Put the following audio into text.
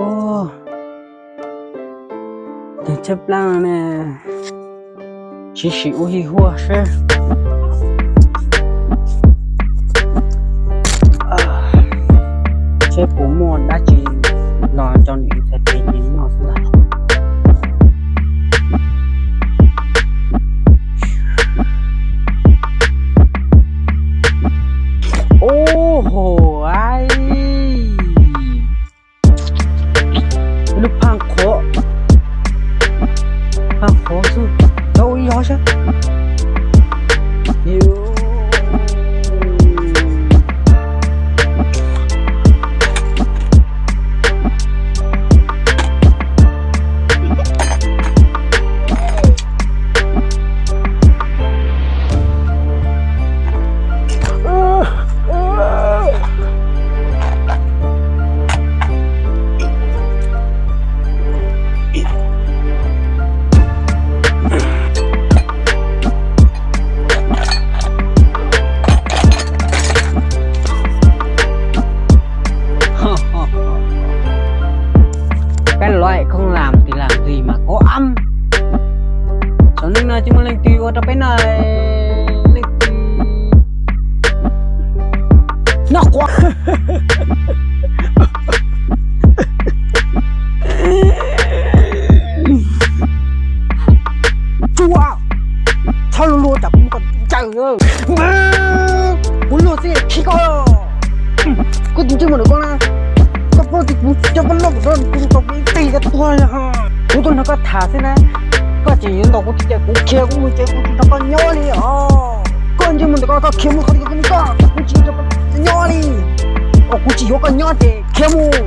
Ua, tag tshaib plab ne, sim sim ua hij huaj seb seb puas muaj dab tsi los rau nws ib txhais tes noj xwb ntag. Ub, hos, ib lub phaj qhuav, phaj qhuav xwb, tau ib yog seb. Cái loại không làm thì làm gì mà có ăn. Thaum no tsis muaj leej twg ua rau peb noj, leej twg noj quav. Tsuav, txhob luag luag tsam kuv muab koj ncaws. Kuv luag xwb khib koj. Koj tus ntsej muag ntawm koj na, koj paub tias kuv cov paj loj kuv tau kuv ib teg koj tuag li. Kuv tuaj nrog koj tham xwb na, koj tseem yuav ntaus kuv tsis cem, kuv khiav kuv mus ces kuv tsis nrog koj nyob li os. Koj ntsej muag ntawm koj, koj khiav mus qhov twg koj mus koj, kuv tsis nrog koj nyob li. Os, kuv tsis yuav koj nyob ces khiav mus.